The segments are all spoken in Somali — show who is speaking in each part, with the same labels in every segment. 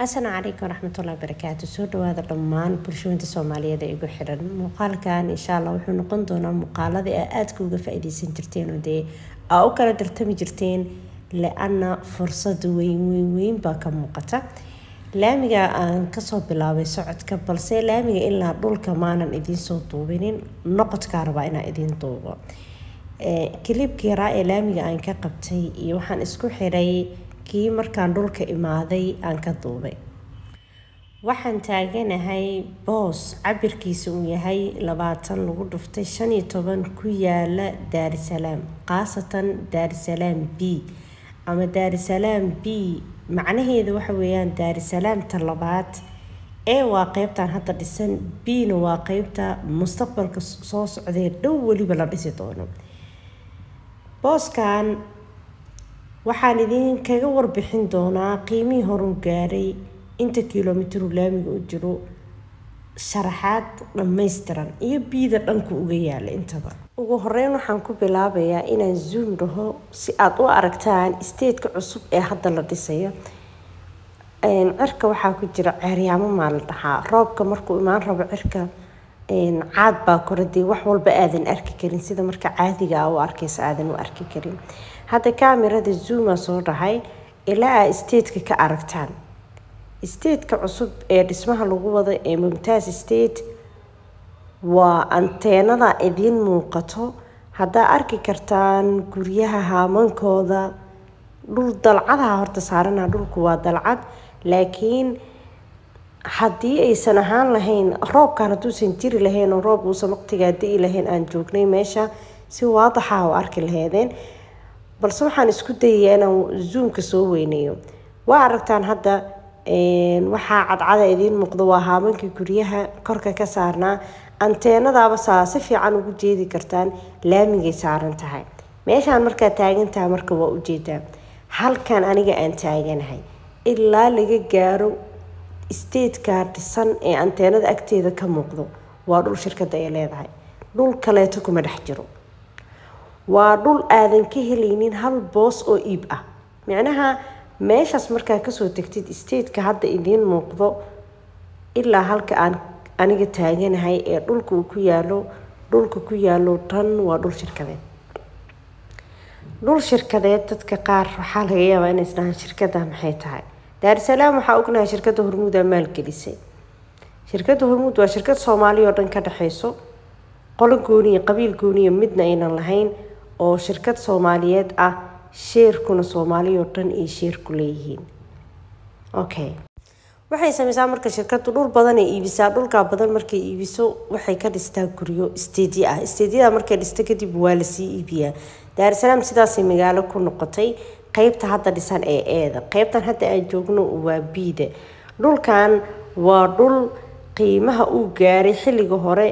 Speaker 1: Asalaamu calaykum waraxmatullahi wabarakaatu. Soo dhawaada dhammaan bulshooyinka Soomaaliyeed ee igu xiran. Muuqaalkan insha Allah wuxuu noqon doonaa muuqaaladii aa aadka uga faa-iideysan jirteen oo dee aa u kala tartami jirteen, le-anna fursad weyn weyn weyn baa ka muuqata. Laamiga aan kasoo bilaabay socodka, balse laamiga ilaa dhulka maanan idiin soo duubinin, noqodkaa rabaa inaan idiin duubo. Kilibka yaraa ee laamiga aan ka qabtay iyo waxaan isku xiray kii markaan dhulka imaaday aan ka duubay. Waxaan taaganahay boos cabirkiisa uu yahay 20 lagu dhuftay 15, ku yaala Daarisalaam, khaasatan Daarisalaam B ama Daarisalaam B. Macnaheedu waxa weeyaan Daarisalaamta labaad. E waa qeybtan hadda dhisan, B-na waa qeybta mustaqbalka soo socdee dhow weliba la dhisi doono. Booskan waxaan idinkaga warbixin doonaa qiimihii horuu gaaray, inta kilomitru laamiga u jiro, sharaxaad dhammaystiran iyo biida dhanku uga yaala intaba. Ugu horeyn waxaan ku bilaabayaa inaan zoom dhaho si aada u aragtaan stateka cusub ee hadda la dhisayo. Cirka waxaa ku jira ceeryaamo maa la dhahaa, roobka markuu imaan rabo cirka caad baa koradii, wax walba aadan arki karin sida marka caadiga a u arkaysa aadan u arki karin. Hadda kaamirada zooma soo dhahay ilaa aa stateka ka aragtaan. Stateka cusub ee dhismaha lagu wado ee Mumtaaz State waa anteenada idiin muuqato. Haddaa arki kartaan guryaha haamankooda, dhul dalcadaha horta saarana, dhulku waa dalcad, laakiin haddii aysan ahaan lahayn roobkan, hadduusan jiri lahayn oo roob uusan waqtigaa di'i lahayn aan joognay meesha, si waadaxa u arki laheedeen. Balse waxaan isku dayayaa inaan zoomka soo weyneeyo. Waa aragtaan hadda waxaa cadcada idiin muuqdo waa haamankii guryaha korka ka saarnaa. Anteenadaaba saa si fiican ugu jeedi kartaan, laamigay saaran tahay. Meeshaan markaad taagantahay marka waa ujeedaa halkan aniga aan taaganahay ilaa laga gaaro stateka dhisan ee anteenada agteeda ka muuqdo waa dhul shirkadda ay leedahay. Dhul kaleeto kuma dhex jiro. Waa dhul aadan ka helaynin hal boos oo iib ah. Micnaha meeshaas markaa kasoo tagtid, stateka hadda idiin muuqdo ilaa halka aan aniga taaganahay ee dhulka uu ku yaalo, dhulka ku yaalo dhan waa dhul shirkadeed. Dhul shirkadeed, dadka qaar waxaa laga yaabaa inay isdhahaan shirkadda maxay tahay? Daarisalaam waxaa ognahay shirkadda Hormuud aa maalgelisay. Shirkadda Hormuud waa shirkad Soomaaliya oo dhan ka dhexeyso, qolo gooniya qabiil gooniya midna aynan lahayn, oo shirkad Soomaaliyeed ah, sheerkuna Soomaaliya oo dhan ay sheerku leeyihiin. Okay, waxay sameysaa marka shirkadu dhul badan ay iibisaa. Dhulkaa badan markay iibiso waxay ka dhistaa guryo stateya ah. Stateyada markay dhisto kadib waa lasii iibiyaa. Daarisalaam sidaasay magaalo ku noqotay. Qeybta hadda dhisan ee eeda, qeybtan hadda aan joogno waa biida. Dhulkan waa dhul qiimaha uu gaaray xilliga hore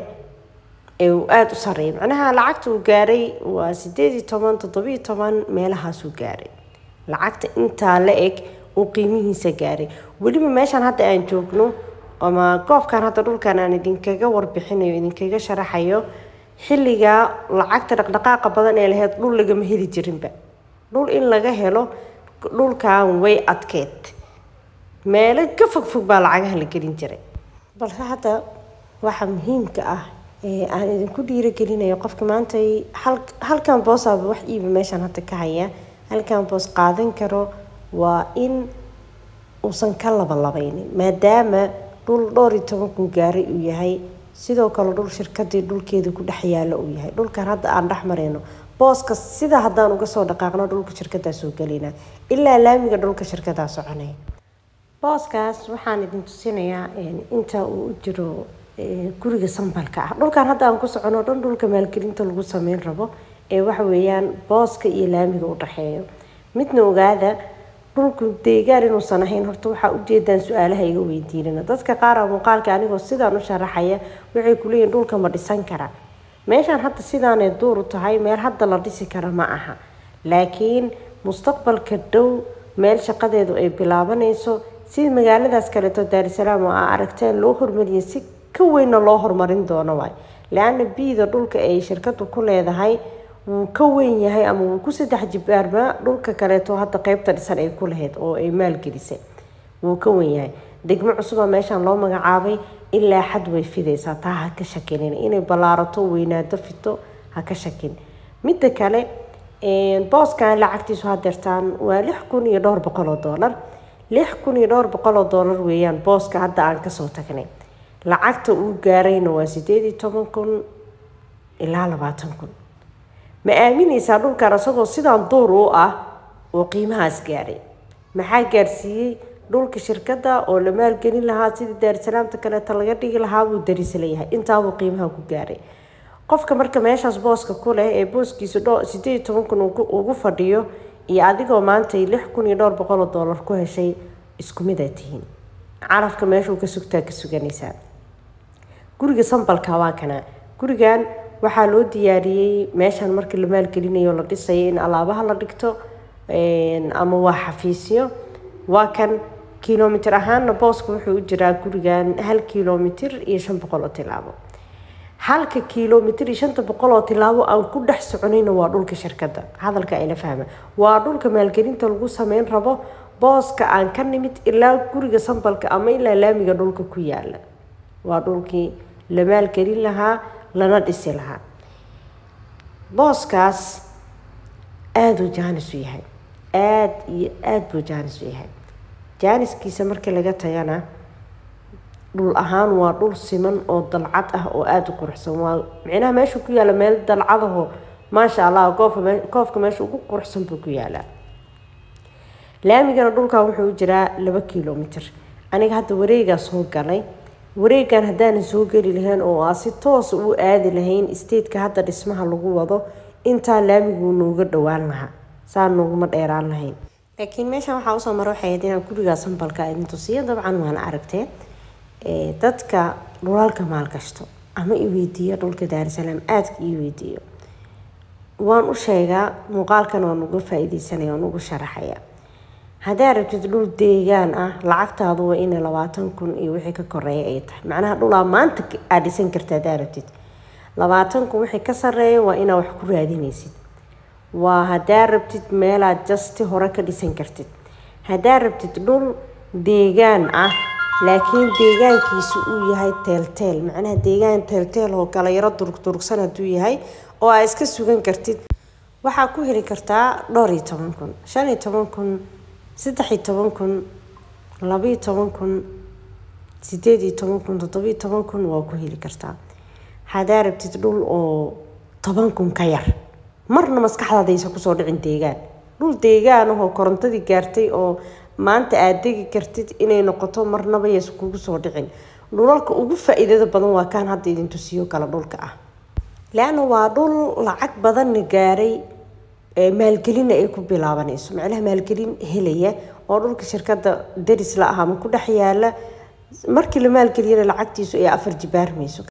Speaker 1: ee uu aada u sareeyay. Macnaha lacagta uu gaaray waa 18, 17 meelahaasuu gaaray. Lacagta intaa la eg uu qiimihiisa gaaray. Weliba meeshaan hadda aan joogno ama goofkan hadda dhulkan aan idinkaga warbixinayo, idinkaga sharaxayo, xilligaa lacagta dhaqdhaqaaqa badan ee lahayd dhul lagama heli jirinba. Dhul in laga helo dhulkan way adkeed, meelo ka fogfog baa lacagaha la gelin jiray. Balse hadda waxa muhiimka ah ee aan idinku dhiiragelinayo, qofka maanta halkan boosaaba wax iiba meeshaan hadda ka haya, halkan boos qaadan karo, waa in uusan ka labalabaynin, maadaama dhul dhowr iyo toban kun gaaray uu yahay, sidoo kale dhul shirkadii dhulkeeda ku dhex yaalo uu yahay. Dhulkan hadda aan dhex marayno, booska sida haddaan uga soo dhaqaaqno dhulka shirkadaa soo gelinaa, ilaa laamiga dhulka shirkadaa soconaya. Booskaas waxaan idin tusinayaa inta uu u jiro guriga sambalka ah. Dhulkan hadda aan ku socono dhan dhulka maalgelinta lagu sameyn rabo ee waxa weeyaan booska iyo laamiga u dhexeeyo. Midna ogaada, dhulku deegaan inuusan ahayn. Horta waxaa ujeedaan su-aalaha iga weydiinana dadka qaar a muuqaalka anigoo sidaan u sharaxaya waxay kuleeyihin dhulka ma dhisan kara? Meeshaan hadda sidaanay duur u tahay, meel hadda la dhisi kara ma aha, laakiin mustaqbalka dhow meel shaqadeedu ay bilaabanayso, sida magaaladaas kaleeto Daarisalaam oo aa aragteen loo hormariyay, si ka weynna loo horumarin doono waay. Le-anna biida dhulka ay shirkadu ku leedahay wuu ka weyn yahay ama wuu ku saddex jibaarmaa dhulka kaleeto hadda qeybta dhisan ay ku lahayd oo ay maalgelisay. Wuu ka wen yahay. Degmo cusuba meeshaan loo magacaabay, ilaa xad way fidaysaa, taa ha ka shakinin. Inay ballaarato, weynaado, fito, ha ka shakin. Midda kale, booskan lacagtiisu hadeertaan waa $6,200. $6,200 weeyaan booska hadda aan kasoo tagnay. Lacagta uu gaarayna waa 18,000 ilaa 20,000. Ma aaminaysaa dhulkan isagoo sidaan duur u ah oo qiimahaas gaaray? Maxaa gaarsiiyey? Dhulka shirkadda oo la maalgelin lahaa, sidii Daarusalaamta kaleeta laga dhigi lahaa, buu daris leeyahay. Intaabuu qiimaha ku gaaray. Qofka marka meeshaas booska ku leh ee booskiisa 18,000 ugu fadhiyo iyo adigoo maanta $6,200 ku heshay, isku mid ay tihiin. Carafka meeshuu ka sugtaa ka suganaysaa. Guriga sambalka waa kana. Gurigan waxaa loo diyaariyey meeshan markii la maalgelinayo, la dhisayo, in alaabaha la dhigto ama waa xafiisyo. Waa kan. Kilomitir ahaanna booska wuxuu u jiraa gurigan 1 kilomitir iyo 500 oo tilaabo. 1 kilomitir iyo 500 oo tilaabo aan ku dhex soconayna waa dhulka shirkadda. Hadalka ayla fahma, waa dhulka maalgelinta lagu sameyn rabo. Booska aan ka nimid ilaa guriga sambalka ama ilaa laamiga dhulka ku yaala waa dhulkii la maalgelin lahaa, lana dhisi lahaa. Booskaas aada uu jaanis u yahay, aada iyo aada buu jaanis u yahay. Jaaniskiisa marka laga tagana, dhul ahaan waa dhul siman oo dalcad ah oo aada u quruxsan. Waa micnaha meeshu ku yaala meel dalcadaho, maasha Allah. Koofka meesha ugu quruxsan buu ku yaalaa. Laamigana dhulkan wuxuu u jiraa 2 kilomitir. Aniga hadda wareegaa soo galay. Wareegan haddaanan soo geli lahayn oo aa si toos u aadi lahayn stateka hadda dhismaha lagu wado, intaa laamiguu nooga dhowaan lahaa, saa nooguma dheeraan lahayn. Laakiin meeshan waxaa usoo mara waxay ahayd inaan gurigaa sambalka idin tusiyo. Dabcan waana aragteen. Dadka dhulalka maalgashto ama i weydiiyo dhulka Daarusalaam, aadka ii weydiiyo, waan u sheegaa. Muuqaalkan waan uga faa-iideysanaya, waan ugu sharaxaya. Haddaa rabtid dhul deegaan ah, lacagtaadu waa inay 20,000 iyo wixii ka koreeya ay tahay. Macnaha dhulaa maanta aad dhisan karta haddaa rabtid, 20,000 wixii ka sareeya waa inaa wax ku raadinaysid. Waa haddaa rabtid meelaad just hore ka dhisan kartid. Haddaa rabtid dhul deegaan ah, laakiin deegaankiisu uu yahay teelteel, macnaha deegaan teelteel oo kala yaro durugdurugsan hadduu yahay oo aa iska sugan kartid, waxaa ku heli kartaa dhowr iyo toban kun, 15,000, 13,000, 12,000, 18,000, 17,000 waa ku heli kartaa. Haddaa rabtid dhul oo 10,000 ka yar, marna maskaxdaada aysan kusoo dhicin deegaan, dhul deegaan ahoo korontadii gaartay oo maanta aad degi kartid inay noqoto, marnaba yaysan kugu soo dhicin. Dhulalka ugu faa-iidada badan waa kaan hadda idin tusiyo kala dhulka ah, leanna waa dhul lacag badanna gaaray, maalgelinna ay ku bilaabanayso, macnaha maalgelin helaya oo dhulka shirkadda deris la ah ama ku dhex yaala. Markii la maalgeliyana lacagtiisu ay 4 jibaarmayso.